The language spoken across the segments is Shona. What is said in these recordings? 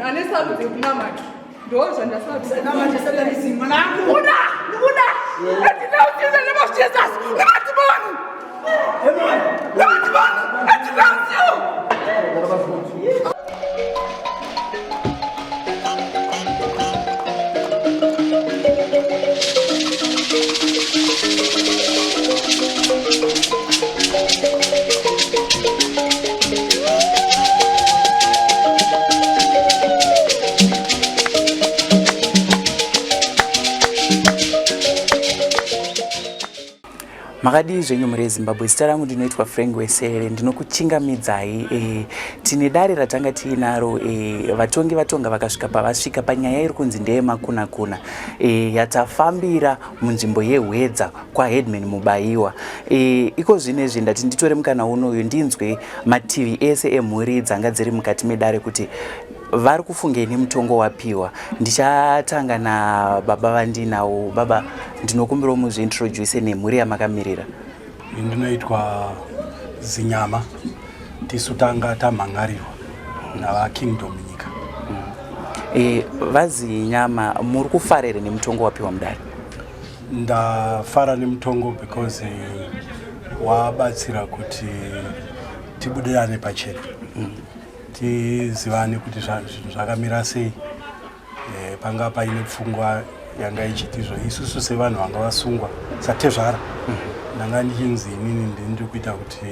ane sarudzo yekunamata. Ndo zvandasarudza. Namata satanism mwanangu. Kuda! Kuda! I denounce you in the name of Jesus! Nemadhimoni! Nemadhimoni! I denounce you! Makadii zvenyu mhuri yeZimbabwe, zita rangu ndinoitwa Frank Wesere, ndinokuchingamidzai. E, tine dare ratanga tiinaro e, vatongi vatonga vakasvika pavasvika panyaya iri kunzi ndeyemakunakuna e, yatafambira munzvimbo yeHwedza kwaHeadman Mubaiwa. E, iko zvino izvi ndati nditore mukana unoyu ndinzwe mativi ese emhuri dzanga dziri mukati medare kuti vari kufungei nemutongo wapiwa. Ndichatanga nababa vandinawo. Baba, ndinokumbirawo muzviintroduce nemhuri yamakamirira. Ndinoitwa Zinyama, tisu tanga tamhan'arirwa navaKingdom Nyika. E, VaZinyama, muri kufara here nemutongo wapiwa mudare? Ndafara nemutongo because wabatsira kuti tibudirane pachena. Tizivane kuti zvinhu zvakamira sei. Panga paine pfungwa yanga ichiti izvo isusu sevanhu vanga vasungwa satezvara, ndanga ndichinzi inini ndini ndiri kuita kuti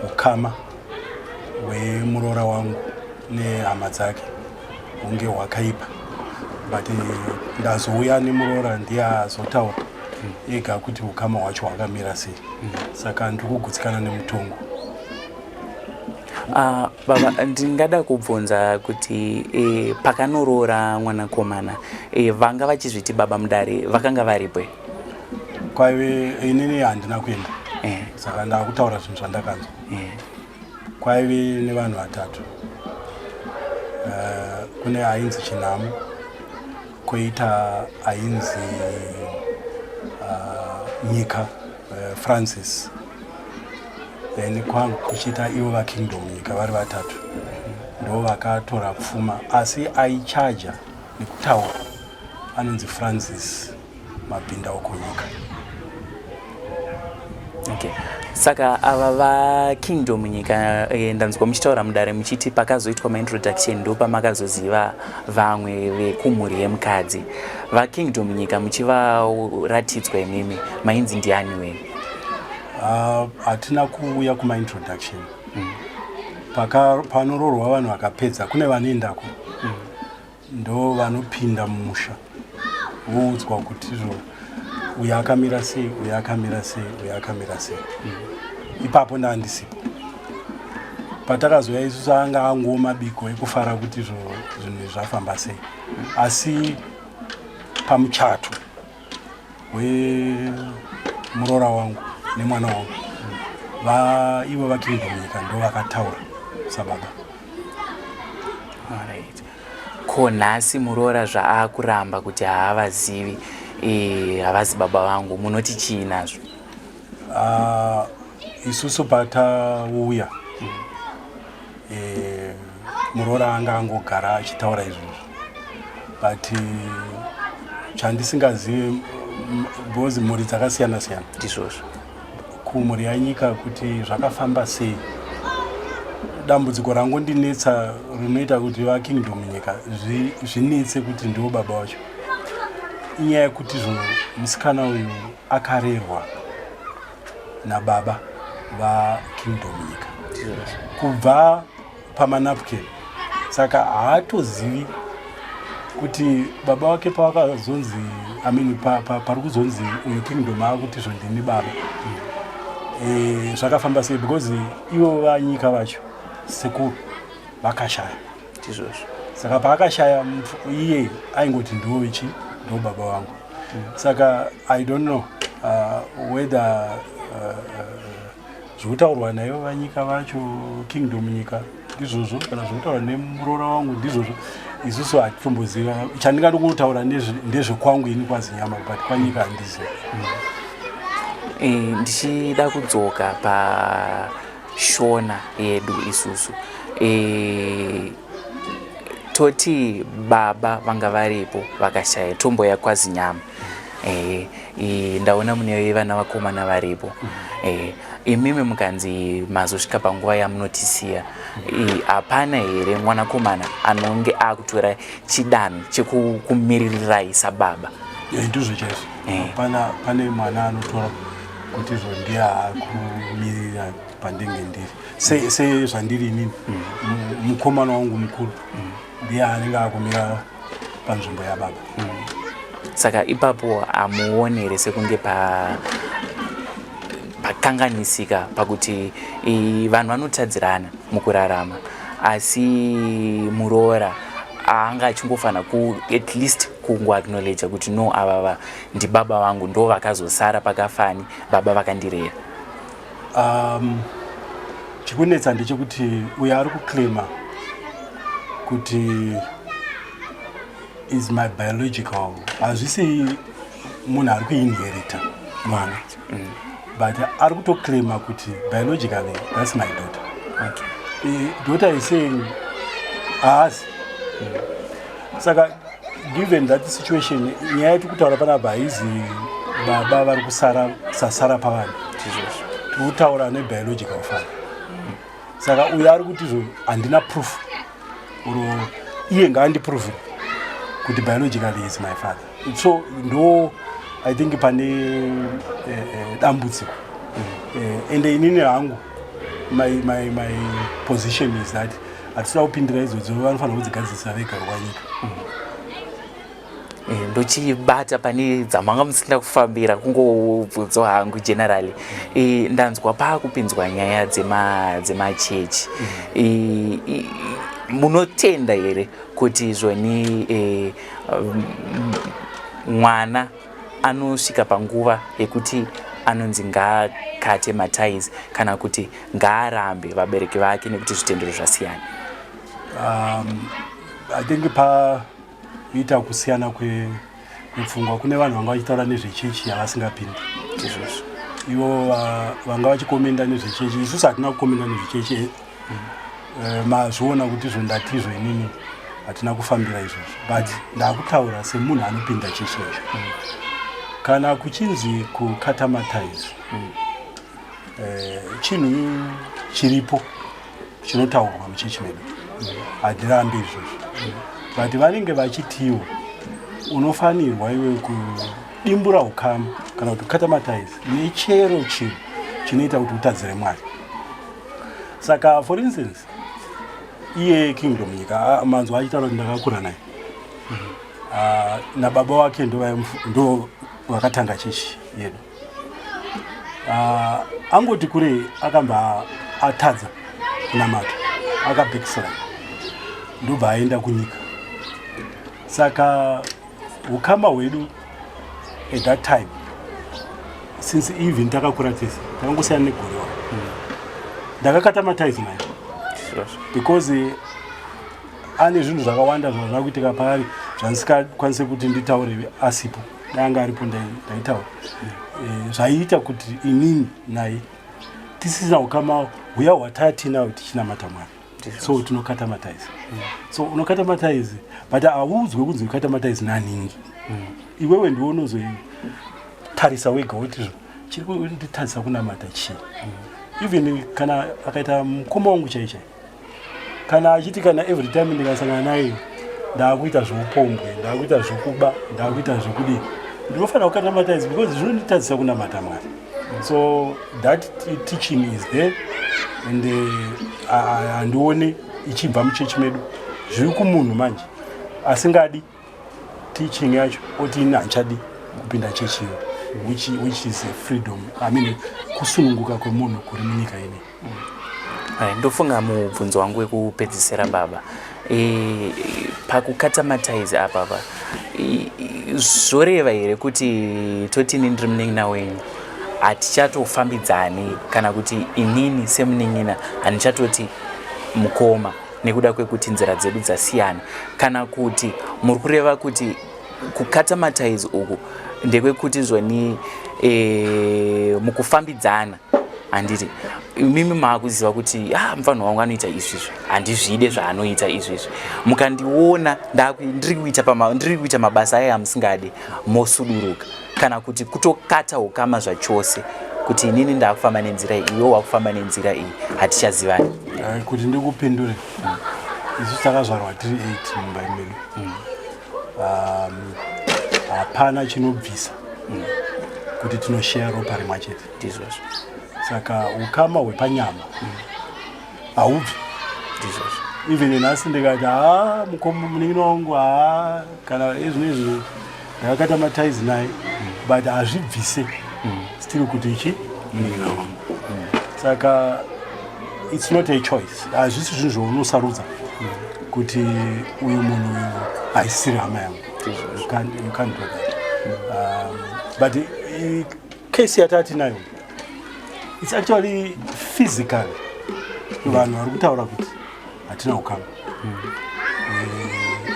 ukama hwemuroora wangu nehama dzake hunge hwakaipa, but ndazouya nemuroora ndiye azotaura ega kuti ukama hwacho hwakamira sei. Saka ndiri kugutsikana nemutongo. Baba, ndingada kubvunza kuti pakanoroora mwanakomana vanga vachizviti baba mudare vakanga varipo? Kwaive inini handina kuenda. Saka ndakutaura zvinhu zvandakanzwa. Kwaive nevanhu vatatu. Kune ainzi Chinhamu, kwoita ainzi Nyika Francis, then kwangu kuchiita ivo vaKingdom Nyika. Vari vatatu ndo vakatora pfuma, asi aichaja nekutaura anonzi Francis Mabhinda Okonyika. Okay. Saka ava vaKingdom Nyika, ndanzwa muchitaura mudare muchiti pakazoitwa maintroduction ndo pamakazoziva vamwe vekumhuri yemukadzi. VaKingdom Nyika muchivaratidzwa imimi mainzi ndiani wenyu? Hatina kuuya kumaintroduction. Panororwa vanhu vakapedza, kune vanoendako, ndo vanopinda mumusha voudzwa kuti izvo uyu akamira sei, uyu akamira sei, uyu akamira sei. Ipapo ndandisipo. Patakazouya isusu anga anguwo mabiko ekufara kuti izvo zvinhu izvi zvafamba sei, asi pamuchato wemuroora wangu nemwana wangu, ivo vaKingdom Nyika ndo vakataura sababa. Alright. Ko nhasi muroora zvaakuramba kuti haavazivi, havazi baba vangu, munoti chii nazvo? Isusu patauya, muroora anga angogara achitaura izvozvo, but chandisingazivi, because mhuri dzakasiyana siyana, Ndizvozvo. kumhuri yanyika kuti zvakafamba sei. Dambudziko rangondinetsa rinoita kuti vaKingdom Nyika zvinetse kuti ndiwo baba vacho inyaya yekuti zvo musikana uyu akarerwa nababa vaKingdom Nyika kubva pamanapkin, saka haatozivi kuti baba vake pavakazonzi, I mean, pari kuzonzi uyu Kingdom akuti zvo ndini baba, zvakafamba sei, because ivo vanyika vacho sekuru vakashaya. Ndizvozvo. Saka paakashaya iye aingoti ndo ichi ndo baba vangu. Saka I don't know whether zvekutaurwa naivo vanyika vacho, Kingdom Nyika, ndizvozvo kana zvekutaurwa nemuroora wangu ndizvozvo. Isusu hatitomboziva. Chandingandokungotaura ndezvekwangu ini kwaZinyama, but kwanyika handizivi. Ndichida kudzoka pashona yedu isusu, Toti baba vanga varipo vakashaya, tomboya kwaZinyama. Ndaona mune vana vakomana varipo. Imimi mukanzi mazosvika panguva yamunotisiya, hapana here mwanakomana anonge akutora chidanho chekukumiririrai sababa? Ndizvo chaizvo. Pana pane mwana anotora kuti izvo ndiye akumirira pandenge ndiri, sezvandiri inini. Mukomana wangu mukuru ndiye anenge akumira panzvimbo yababa. Saka ipapo hamuoni here sekunge pakanganisika pakuti vanhu vanotadzirana mukurarama, asi muroora anga achingofanira ku at least kungoacknowledge kuti, "No, avava ndibaba vangu, ndo vakazosara pakafani baba vakandirera"? Chikunetsa ndechekuti uyo ari kuclaima kuti is my biological, hazvisi munhu ari kuinherita mwana, but ari kutoclaima kuti biologically that's my daughter. Daughter is saying haasi. Saka given that situation, nyaya yetiri kutaura panapa haizi baba vari kusara sasara pavanhu. Tiri kutaura nebiological father. Saka uyo ari kuti izvo handina proof, or iye ngaandiprove kuti biologically is my father. So ndo I think pane dambudziko. Ende inini hangu my position is that hatisida kupindira idzodzo, vanofanira kudzigadzirisa vega rwanyika. Ndochibata pane dzamanga musina kufambira, kungobvunzo hangu generally. Ndanzwa paakupinzwa nyaya dzemachechi. Munotenda here kuti zvoni mwana anosvika panguva yekuti anonzi ngaakate maties kana kuti ngaarambe vabereki vake nekuti zvitendero zvasiyana? I think paita kusiyana kwepfungwa. Kune vanhu vanga vachitaura nezvechechi yavasingapindi. Izvozvo. Ivo vanga vachikomenda nezvechechi, isusu hatina kukomenda nezvechechi. Mazviona kuti izvo ndatizvo inini hatina kufambira izvozvo, but ndakutaura semunhu anopinda chechi yacho. Kana kuchinzi kukata maties, chinhu chiripo chinotaurwa muchechi medu, hatirambi izvozvo, but vanenge vachitiwo unofanirwa iwe kudimbura ukama kana kuti kukata maties nechero chinhu chinoita kuti utadzire Mwari. Saka for instance, iye Kingdom Nyika, manzwa achitaura kuti ndakakura naye. Nababa wake ndo vakatanga chechi yedu. Angoti kure akamba atadza kunamata, akabackslide, ndobva aenda kunyika. Saka ukama hwedu at that time, since even takakura tese, takangosiyana negore wa, ndakakata maties naye because ane zvinhu zvakawanda zvazva kuitika paari zvandisingakwanise kuti nditaure asipo. Dai anga aripo ndaitaura. Zvaiita kuti inini naye tisisina ukama huya hwatatinao tichinamata Mwari. So tinokata maties. So unokata maties, but hauudzwe kunzi ukata maties naningi. Iwewe ndiwe unozotarisa wega kuti zvo chiri kunditadzisa kunamata chii. Even kana akaita mukoma wangu chai chai, kana achiti kana every time ndikasangana naye ndaakuita zveupombwe, ndaakuita zvekuba, ndaakuita zvekudii, ndinofanira kukata maties because zvinonditadzisa kunamata Mwari. So that teaching is there and handioni ichibva muchechi medu. Zviri kumunhu manje asingadi teaching yacho, oti ini handichadi kupinda chechi iyo, which is a freedom, I mean, kusununguka kwemunhu kuri munyika inei. Ndofunga mubvunzo wangu wekupedzisira, baba, pakukata maties apapa, zvoreva here kuti totini ndiri munin'ina wenyu, hatichatofambidzani, kana kuti inini semunin'ina handichatoti mukoma nekuda kwekuti nzira dzedu dzasiyana, kana kuti muri kureva kuti kukata maties uku ndekwekuti zvoni mukufambidzana? Handiti imimi maakuziva kuti ah, mufanhu wangu anoita izvizvi, handizvide zvaanoita izvizvi. Mukandiona ndiri kuita ndiri kuita mabasa aya amusingade, mosuduruka kana kuti kutokata ukama zvachose, kuti inini ndakufamba nenzira iyi, iwe wakufamba nenzira iyi, hatichazivani. Kuti ndikupindure, isu takazvarwa tiri 8 mumba medu. Hapana chinobvisa kuti tinosheya ropa rimwe chete. Ndizvozvo. Saka ukama hwepanyama haubvi. Ndizvozvo. Even nhasi ndikati, ha, mukoma, munin'ina wangu, ha, kana ezvino izvi ndakakata maties naye, but hazvibvise still kuti ichi munin'ina wangu. Saka it's not a choice, hazvisi zvinhu zvaunosarudza kuti uyu munhu uyu haisiri hama yangu. You can't do that. But case yatati nayo, it's actually physical, vanhu vari kutaura kuti hatina ukama.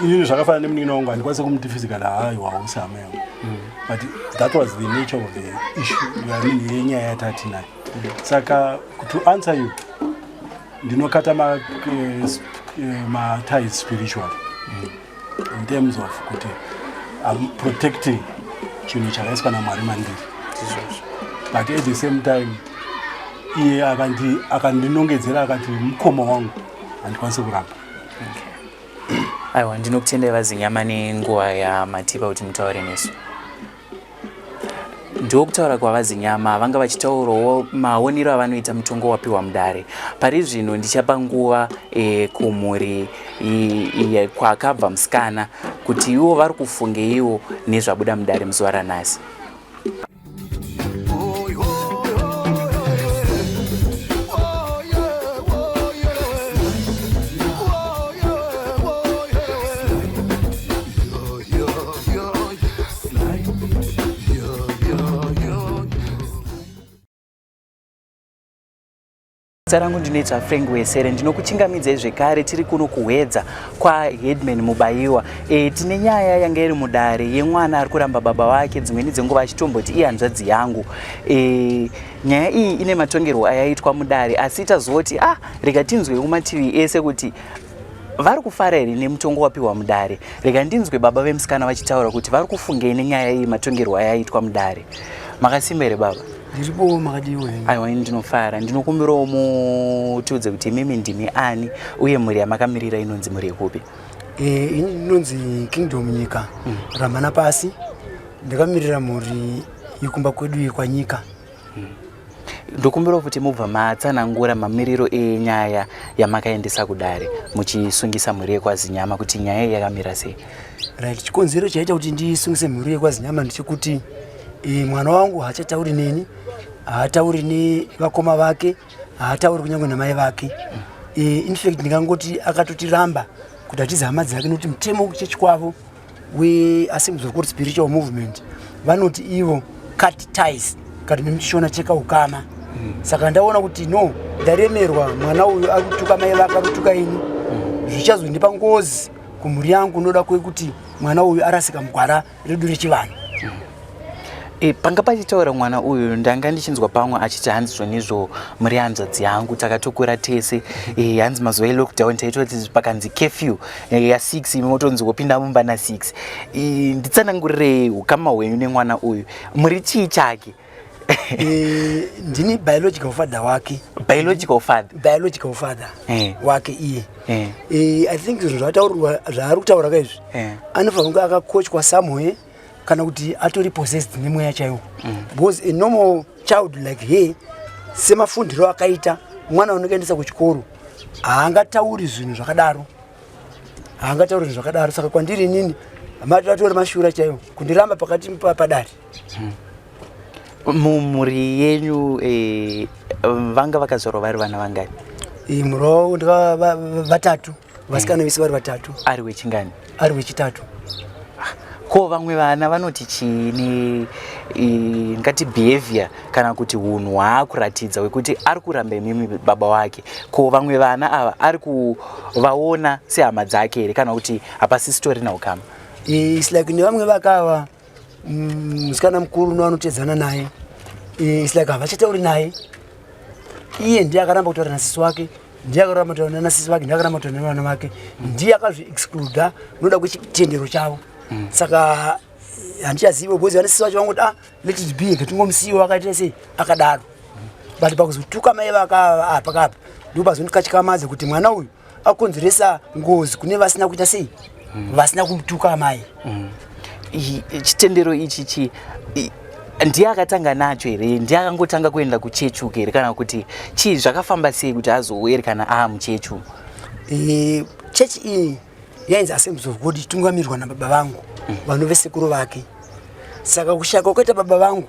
Inini zvakafanana nemunin'ina wangu, handikwanisi kumuti physical, haiwa, hausi hama yangu. But that was the nature of the issue, I mean, yenyaya yatati nayo. Saka to answer you, ndinokata maties spiritually in terms of kuti I'm protecting chinhu chakaiswa naMwari mandiri. Ndizvozvo. But at the same time, iye akandinongedzera akati mukoma wangu, handikwanisi kuramba. Aiwa, ndinokutendai vaZinyama nenguva yamatipa kuti mutaure nesu. Ndokutaura kwavaZinyama, vanga vachitaurawo maonero avanoita mutongo wapiwa mudare. Pari zvino ndichapa nguva kumhuri kwakabva musikana kuti ivo vari kufungeiwo nezvabuda mudare muzuva ranhasi. Oh, oh, oh, yeah, oh, yeah. Oh, yeah, oh, yeah. Yeah, yeah, yeah. Yeah. Zita rangu ndinoitwa Frank Wesere, ndinokuchingamidzai zvekare. Tiri kuno kuHwedza kwaheadman Mubayiwa. Tine nyaya yanga iri mudare yemwana ari kuramba baba vake, dzimweni dzenguva achitomboti iye hanzvadzi yangu. Nyaya iyi ine matongerwo ayaitwa mudare, asi tazoti, ah, rega tinzwe kumativi ese kuti vari kufara here nemutongo wapiwa mudare. Rega ndinzwe baba vemusikana vachitaura kuti vari kufungei nenyaya iyi, matongerwo ayaitwa mudare. Makasimba here, baba? Ndiripo, makadiwa henyu? Aiwa, ini ndinofara. Ndinokumbirawo mutiudze kuti imimi ndimi ani, uye mhuri yamakamirira inonzi mhuri yekupi? Ini ndinonzi Kingdom Nyika Ramana Pasi, ndakamirira mhuri yekumba kwedu yekwaNyika. Ndokumbirawo kuti mubva matsanangura mamiriro enyaya yamakaendesa kudare muchisungisa mhuri yekwaZinyama, kuti nyaya iyi yakamira sei. Right, chikonzero chaita kuti ndisungise mhuri yekwaZinyama ndechekuti mwana wangu haachatauri neni, haatauri nevakoma vake, haatauri kunyange namai vake. In fact, ndingangoti akatotiramba kuti hatizi hama dzake, nokuti mutemo wekuchechi kwavo weAssemblies of God Spiritual Movement vanoti ivo cut ties, kana nemuchishona cheka ukama. Saka ndaona kuti no, ndaremerwa, mwana uyu ari kutuka mai vake, ari kutuka ini, zvichazondipa ngozi kumhuri yangu. Unoda kwekuti mwana uyu arasika mugwara redu rechivanhu. Panga pachitaura mwana uyu, ndanga ndichinzwa pamwe achiti hanzi zvonizvo muri hanzvadzi yangu, takatokura tese. Hanzi mazuva elockdown taitoti pakanzi curfew ya6, imi motonzi wopinda mumba na6. Nditsanangurirei ukama hwenyu nemwana uyu, muri chii chake? Ndini biological father wake. Biological father? Biological father wake iye. I think zvinhu zvataurirwa, zvaari kutaura kaizvi, anofanira kunge akakochwa somewhere kana kuti atori possessed nemweya chaiwo, because a normal child like her, semafundiro akaita mwana unongaendesa kuchikoro, haangatauri zvinhu zvakadaro, haangatauri zvinhu zvakadaro. Saka kwandiri inini atori mashura chaiwo kundiramba pakati padare. Mumhuri yenyu vanga vakazvarwa vari vana vangani? Mhuri wavo ndika vatatu, vasikana vese vari vatatu. Ari wechingani? Ari wechitatu. Ko vamwe vana vanoti chii ngati behavior kana kuti unhu hwaakuratidza wekuti ari kuramba imimi baba wake? Ko vamwe vana ava ari kuvaona sehama dzake here, kana kuti hapasisitorina ukama? It's like nevamwe vakava musikana mukuru noanotedzana naye, it's like havachatauri naye. Iye ndiye akaramba kutaura nasisi wake, ndiye akaramba kutaura nasisi vake, ndiye akaramba kutaura nevana vake, ndiye akazviexcluda noda kwechitendero chavo. Saka handichazivi because vana sisi vacho vangoti, "Ah, let it be, ngatingomusiyiwa akaita sei akadaro." But pakuzotuka mai vaka apa kapa, ndipo pazondikatyamadza kuti mwana uyu akonzeresa ngozi kune vasina kuita sei, vasina kumutuka amai. Chitendero ichi ndiye akatanga nacho here? Ndiye akangotanga kuenda kuchechi uku here, kana kuti chii? Zvakafamba sei kuti azoweri kana aamuchechi umu? Chechi iyi yainzi Assemblies of God, ichitungamirirwa nababa vangu vanove sekuru vake. Saka kushaka kwaita baba vangu,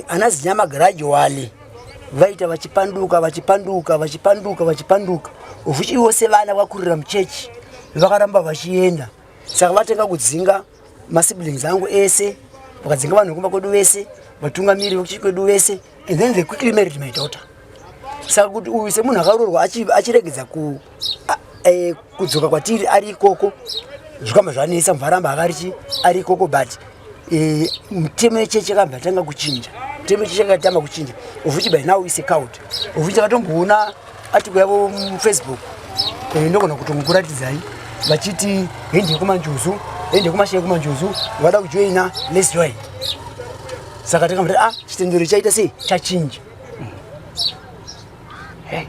ana Zinyama gradually vaita vachipanduka, vachipanduka, vachipanduka, vachipanduka, of ivo sevana vakurira muchechi vakaramba vachienda. Saka vatanga kudzinga masiblings angu ese, vakadzinga vanhu vekumba kwedu vese, vatungamiri vekuchechi kwedu vese, and then they quickly married my daughter. Saka kuti uyu semunhu akaroorwa achiregedza kudzoka kwatiri ari ikoko, zvikamba zvanetsa. Mvaramba akarichi ari ikoko, but mutemo yechechi yakabva yatanga kuchinja. Mutemo yechechi yakatanga kuchinja, of which by now is a cult, of which takatomboona article yavo muFacebook. Ndogona kutongokuratidzai vachiti hende yekumanjuzu, hende yekumashe yekumanjuzu, vada kujoina, let's join. Saka takamati, ah, chitendero chaita sei, chachinja. Hey.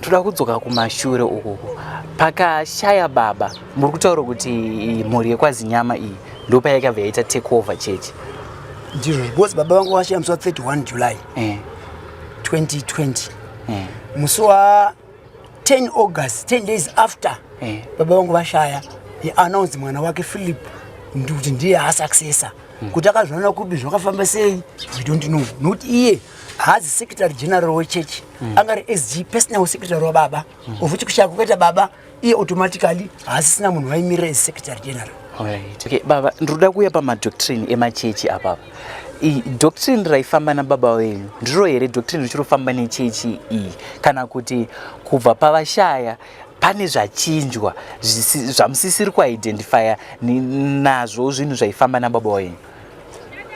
Toda kudzoka kumashure ukuku pakashaya baba. Muri kutaura kuti mhuri yekwaZinyama iyi ndopayakabva yaita take over chechi? Ndizvo, because baba vangu vashaya musi wa31 July 2020. Musi wa10 August, 10 days after baba vangu vashaya, he announced mwana wake Philip ndikuti ndiye asuccessor. Kuti akazviona kupi, zvakafamba sei, we don't know, nokuti iye haazi secretary general wechechi, angari SG, personal secretary wababa, of which kushaya kwakaita baba, iye automatically haasisina munhu waimirira as secretary general. Alright. Okay, baba, ndinoda kuuya pamadoctrine emachechi apapa. Doctrine raifamba nababa venyu ndiro here doctrine richirofamba nechechi iyi, kana kuti kubva pavashaya pane zvachinjwa zvamusisiri kuidentifya nazvo zvinhu zvaifamba nababa venyu?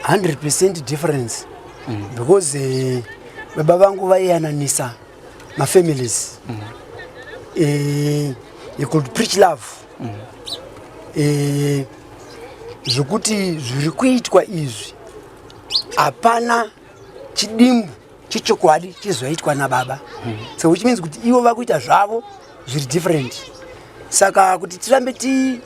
100% difference, because baba vangu vaiyananisa mafamilies. He could preach love, zvokuti zviri kuitwa izvi hapana chidimbu chechokwadi chezvaitwa nababa. So which means kuti ivo vakuita zvavo zviri different. Saka kuti tirambe ti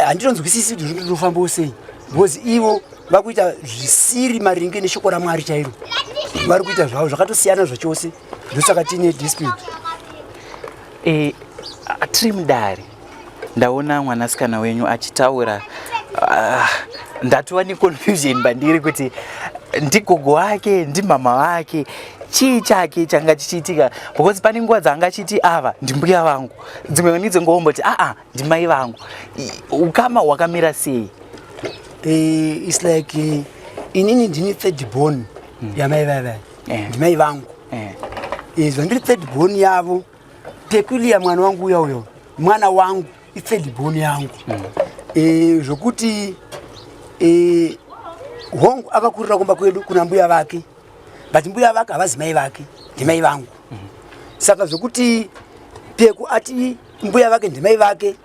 handitonzwisisi kuti zvinotofambawo sei, because ivo vakuita zvisiri maringe neshoko raMwari chairo. Vari kuita zvavo zvakatosiyana zvachose, ndosaka tiine dispute. Tiri mudare, ndaona mwanasikana wenyu achitaura. Ah, ndatova neconfusion pandiri kuti ndigogo wake, ndimama wake, chii chake changa chichiitika? Because pane nguva dzaanga achiti ava ndimbuya vangu, dzimwe nidzengomboti aa, ndimai vangu. Ukama hwakamira sei? It's like inini ndini third born yamai vavai. Ndimai vangu. Zvandiri third born yavo, Peculiar mwana wangu uya uyo, mwana wangu ithird born yangu. Zvokuti hongu, akakurira kumba kwedu kuna mbuya vake, but mbuya vake havazi mai vake, ndimai vangu. Saka zvokuti Peku ati mbuya vake ndimai vake,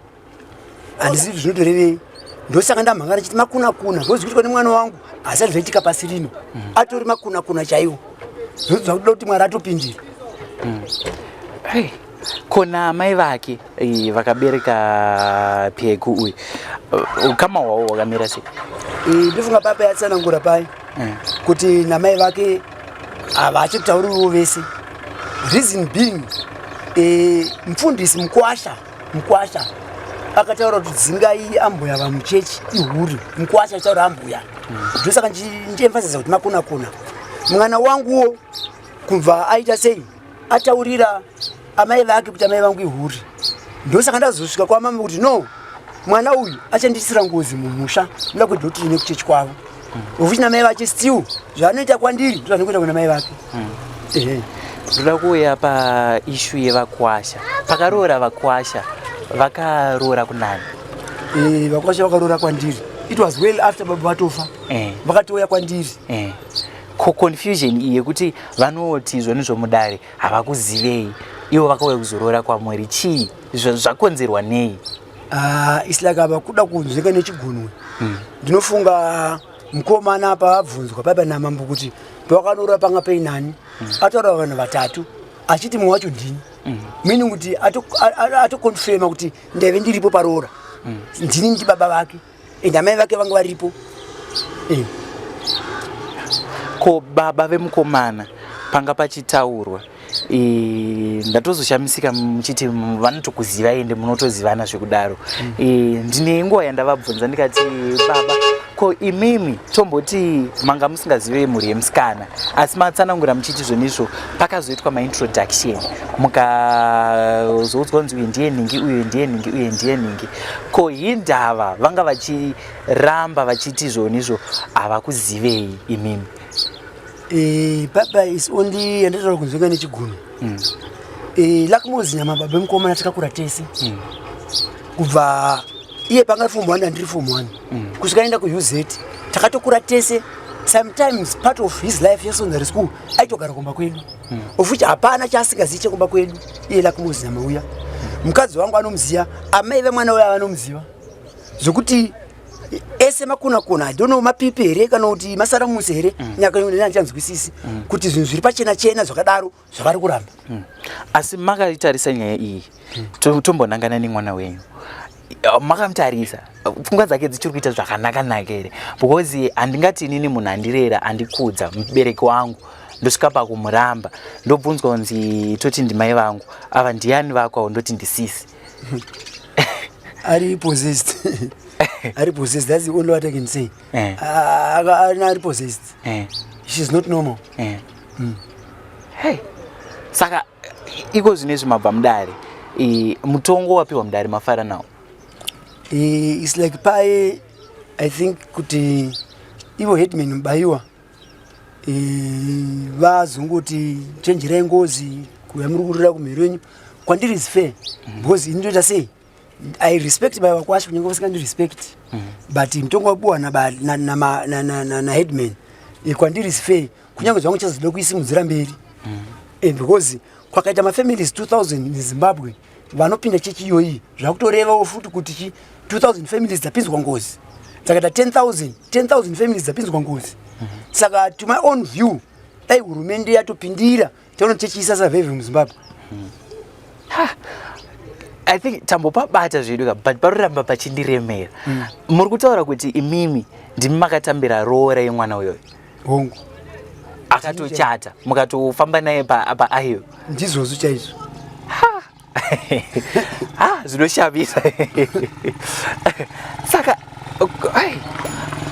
handizivi zvinotorevei. Ndosaka ndamhangara chiti makuna kuna, because kuitwa nemwana wangu hasati zvaitika pasi rino. Atori makuna kuna chaiwo, zvokuda kuti Mwari atopindira. Hey, kona mai vake vakabereka Peku uyu, ukama hwavo hwakamira sei? Ndofunga papa yatsanangura pai kuti namai vake havachitauriwo vese, reason being mufundisi mukwasha akataura kuti dzingai ambuya vamuchechi, ihuri. Mukwasha achitaura ambuya. Ndosaka ndiemphasiza kuti makuna kuna. Mwana wanguwo kubva aita sei, ataurira amai vake kuti amai vangu ihuri. Ndosaka ndazosvika kwamama kuti no, mwana uyu achandisira ngozi mumusha noda kwedoctrine nekuchechi kwavo, of which namai vake still zvaanoita kwandiri ndozvanokuita kuna mai vake. Ehe. Ndoda kuuya paissue yevakwasha. Pakaroora vakwasha, vakaroora kunani? Vakwasha vakaroora kwandiri. It was well after baba vatofa. Vakatouya kwandiri. Ko confusion iyi yekuti vanoti zvoni zvomudare havakuzivei, ivo vakauya kuzoroora kwamuri, chii zvakonzerwa nei? Ah, it's like ava kuda kunzwika nechigunwe. Ndinofunga mukomana paabvunzwa paipa namambo kuti pawakanorora panga painani, ataura vanhu vatatu achiti mumwe wacho ndini, meaning kuti atoconfirma kuti ndaive ndiripo paroora, ndini ndi baba vake and amai vake vanga varipo. Ko baba vemukomana panga pachitaurwa, ndatozoshamisika muchiti vanotokuziva ende munotozivana zvekudaro. Ndine nguva yandavabvunza ndikati, "Baba, ko imimi tomboti manga musingazive mhuri yemusikana, asi matsanangura muchiti zvonizvo pakazoitwa maintroduction, mukazoudzwa kunzi uyu ndiye nhingi, uyu ndiye nhingi, uyu ndiye nhingi. Ko hindava vanga vachiramba vachiti zvonizvo havakuzivei imimi?" Baba is only yandataura kunzwika nechigunwe. Luckmore Zinyama, baba mukomana, takakura tese kubva iye panga form 1 andiri form 1 kusvika aenda kuUZ. Takatokura tese. Sometimes part of his life yesecondary school aitogara kumba kwedu, of which hapana chaasingazivi chekumba kwedu. Iye Luckmore Zinyama uya, mukadzi wangu anomuziva, amai vemwana uya vanomuziva, zvokuti ese makuna kuna, I don't know, mapipi here kana kuti masaramusi here, nyaka ndichanzwisisi kuti zvinhu zviri pachena chena zvakadaro zvavari kuramba. Asi makaitarisa nyaya iyi, tombonangana nemwana wenyu. Makamutarisa, pfungwa dzake dzichiri kuita zvakanaka-naka here? Because handingati inini munhu andirera, andikudza, mubereki wangu, ndosvika pakumuramba, ndobvunzwa kunzi toti ndimai vangu ava, ndiani vako avo, ndoti ndisisi. Ari possessed, ari possessed. That's the only what I can say. Ah, ari possessed. She's not normal. Hey. Saka iko zvino izvi mabva mudare, mutongo wapiwa mudare mafara nawo? It's like paye I think kuti ivo headman Mubayiwa vazongoti chenjerai ngozi kuya muri kurira kumhiri wenyu, kwandiri is fair, because ini ndoita sei, I respect baba vakwasha kunyange vasingandirespect, but mutongo wapiwa naheadman kwandiri is fair, kunyange zvangu chazoda kuisimudzira mberi, because kwakaita mafamilies 2000 in Zimbabwe vanopinda chechi iyoyi, zvakutorevawo futi kuti chi 2000 families dzapinzwa ngozi, dzakaita 10,000, 10,000 families dzapinzwa ngozi. Saka to my own view, dai hurumende yatopindira, taona chechi isasurvive muZimbabwe. I think tambopabata zvedu ka, but paroramba pachindiremera. Muri kutaura kuti imimi ndimi makatambira roora yemwana uyoyo? Hongu. Akatochata, mukatofamba naye paayo? Ndizvozvo chaizvo. Ha, zvinoshamisa. Saka ai,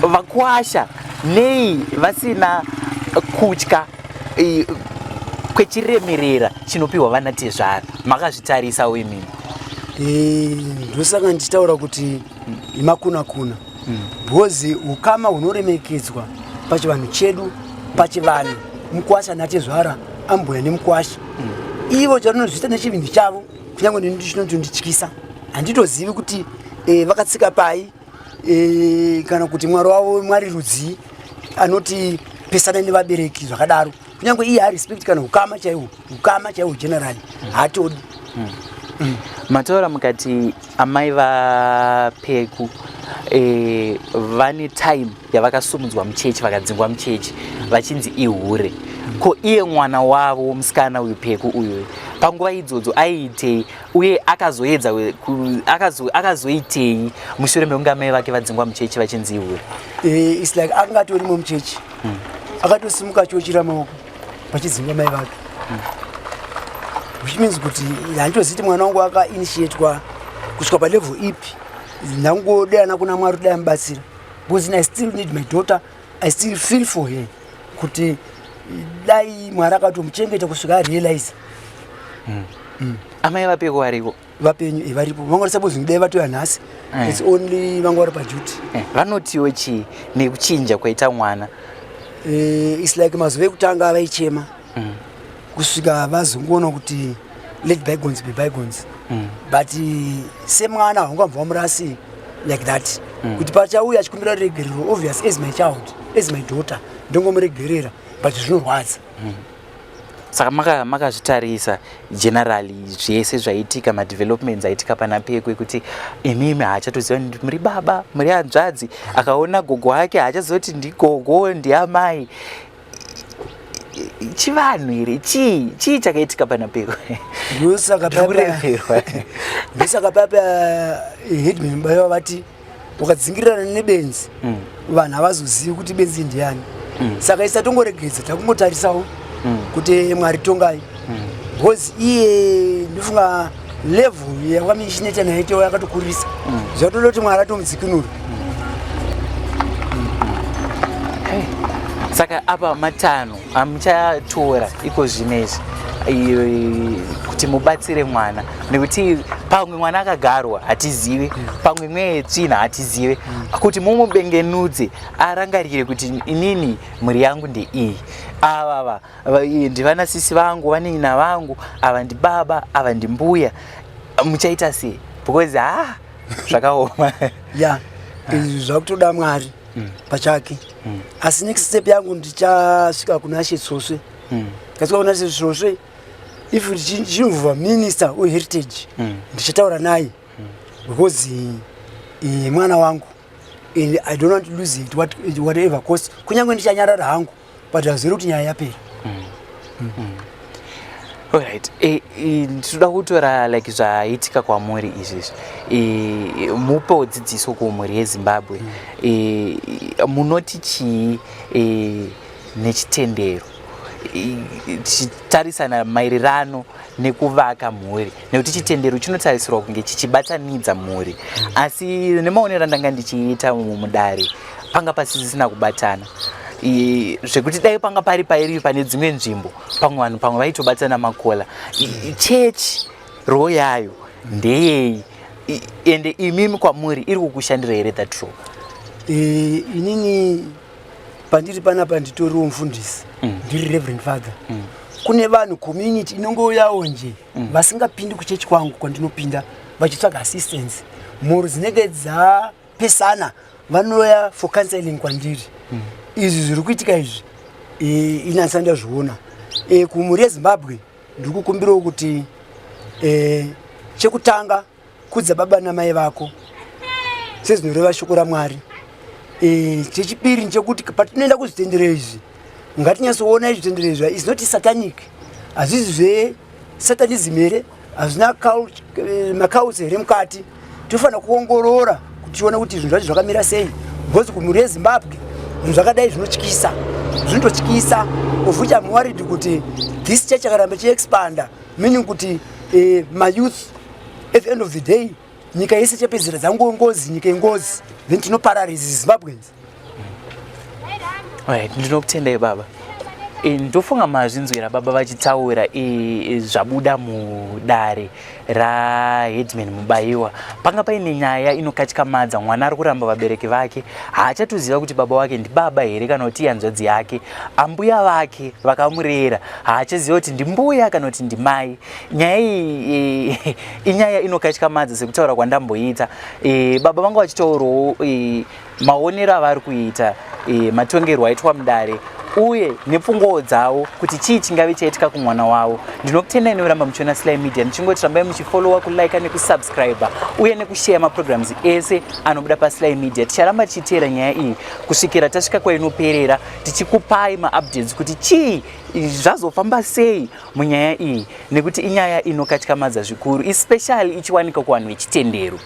vakwasha nei vasina kutya kwechiremerera chinopiwa vana tezvara? Makazvitarisawo imimi? Ndosaka ndichitaura kuti imakuna kuna, because ukama hunoremekedzwa pachivanhu chedu. Pachivanhu mukwasha natezvara, ambuya nemukwasha. Ivo charinozviita nechivindi chavo, kunyange neni chinotondityisa. Handitozivi kuti vakatsika pai, kana kuti Mwari wavo Mwari rudzii anoti pesana nevabereki zvakadaro. Kunyange iye harespect kana ukama chaihwo, ukama chaihwo generally haatodi. Mataura mukati amai vaPeku vane time yavakasumudzwa muchechi, vakadzingwa muchechi vachinzi ihure. Ko iye mwana wavo musikana uyu Peku uyu, panguva idzodzo aiitei, uye akazoedza akazoitei mushure mekunge amai vake vadzingwa muchechi vachinzi ihure? It's like akanga atorimo muchechi, akatosimuka achiuchira maoko pachidzingwa mai vake, which means kuti handitozivi kuti mwana wangu akainitiatwa kusvika palevel ipi. Ndangodeyana kuna Mwari kuti dai amubatsira, because I still need my daughter. I still feel for her kuti dai Mwari akatomuchengeta kusvika arealize. Amai vaPeku variko? Vapenyu, varipo. Vanga vari supposed dai vatoya nhasi. It's only vanga vari paduty. Vanotiwo chii nekuchinja kwaita mwana? It's like mazuva ekutanga vaichema kusvika vazongoona kuti let bygones be bygones, but semwana haungabva wamurasi like that, kuti pachauya achikumbira regerero, obvious, as my child, as my daughter, ndongomuregerera. But zvinorwadza. Saka makazvitarisa generally zvese zvaitika, madevelopments aitika pana Pekwe, kuti imimi haachatoziva kuti muri baba, muri hanzvadzi. Akaona gogo ake haachaziva kuti ndigogo, ndiamai. Chivanhu here? Chii chakaitika pana Pekwe? Ndosaka Ndikuremerwa. Ndosaka papa headman Mubaiwa vati ukadzingirirana nebenzi, vanhu havazozivi kuti benzi ndiani. Saka isa tongoregedza, takungotarisawo kuti Mwari tongai, because iye ndofunga level yakwamishineta naitewo yakatokurisa, zvatoda kuti Mwari atomudzikinura. Hey. Saka apa matanho amuchatora iko zvinezvi kuti mubatsire mwana, nekuti pamwe mwana akagarwa hatizive, pamwe mweya yetsvina hatizive, kuti mumubengenudze arangarire kuti inini mhuri yangu ndeiyi, ava ndivana sisi vangu, vanin'ina vangu, ava ndibaba, ava ndimbuya, muchaita sei? Because ha, zvakaoma. Ya, izvi zvakutoda Mwari pachake. Asi next step yangu, ndichasvika kuna She Tsoswe. Ndasvika kuna She Tsoswe, if ndichinobva minister weheritage, ndichataura naye, because mwana wangu and I don't want to lose it whatever cost. Kunyange ndichanyarara hangu, but hazviri kuti nyaya yapera. Alright, ndinoda kutora like zvaitika kwamuri izvizvi, mupewo dzidziso kumhuri yeZimbabwe. Munoti chii nechitendero, tichitarisana maererano nekuvaka mhuri? Nekuti chitendero chinotarisirwa kunge chichibatanidza mhuri, asi nemaonero andanga ndichiita mudare, panga pasisina kubatana, zvekuti dai panga pari pairi pane dzimwe nzvimbo, pamwe vanhu pamwe vaitobatana makola. Chechi role yayo ndeyei? Ende imimi kwamuri iri kukushandira here that role? Inini pandiri panapa nditoriwo mufundisi, ndiri reverend father. Kune vanhu, community inongouyawo nje, vasingapindi kuchechi kwangu kwandinopinda, vachitsvaga assistance. Mhuri dzinenge dzapesana vanouya for counseling kwandiri. Izvi zviri kuitika izvi, ini handisati ndazviona. Kumhuri yeZimbabwe ndiri kukumbirawo kuti chekutanga, kudza baba namai vako sezvinoreva shoko raMwari. Chechipiri ndechekuti patinoenda kuzvitendero izvi, ngatinyatsoona zvitendero izvi is not satanic. Hazvisi zvesatanism here? Hazvina macults here mukati? Tofanira kuongorora kuti tione kuti zvinhu zvacho zvakamira sei, because kumhuri yeZimbabwe zvinhu zvakadai zvinotyisa, zvinototyisa, of which am worried kuti this church akaramba chiexpanda, meaning kuti mayouth, at the end of the day, nyika yese chapedzera dzangongozi, nyika yengozi, then tinopararisa Zimbabweans. Alright, ndinokutendai baba. Ndofunga mazvinzwira baba vachitaura zvabuda mudare raheadman Mubayiwa. Panga paine nyaya inokatyamadza. Mwana ari kuramba vabereki vake, haachatoziva kuti baba wake ndibaba here kana kuti ihanzvadzi yake. Ambuya vake vakamurera haachaziva kuti ndimbuya kana kuti ndimai. Nyaya iyi inyaya inokatyamadza sekutaura kwandamboita. Baba vanga vachitaurawo maonero avari kuita matongerwo aitwa mudare uye nepfungwawo dzavo kuti chii chingave chaitika kumwana wavo. Ndinokutendai nekuramba muchiona Sly Media. Ndichingoti rambai muchifollowa, kulika nekusubscribe uye nekushare maprograms ese anobuda paSly Media. Ticharamba tichiteera nyaya iyi kusvikira tasvika kwainoperera, tichikupai maupdates kuti chii zvazofamba sei munyaya iyi, nekuti inyaya inokatyamadza zvikuru, especially ichiwanika kuvanhu vechitendero.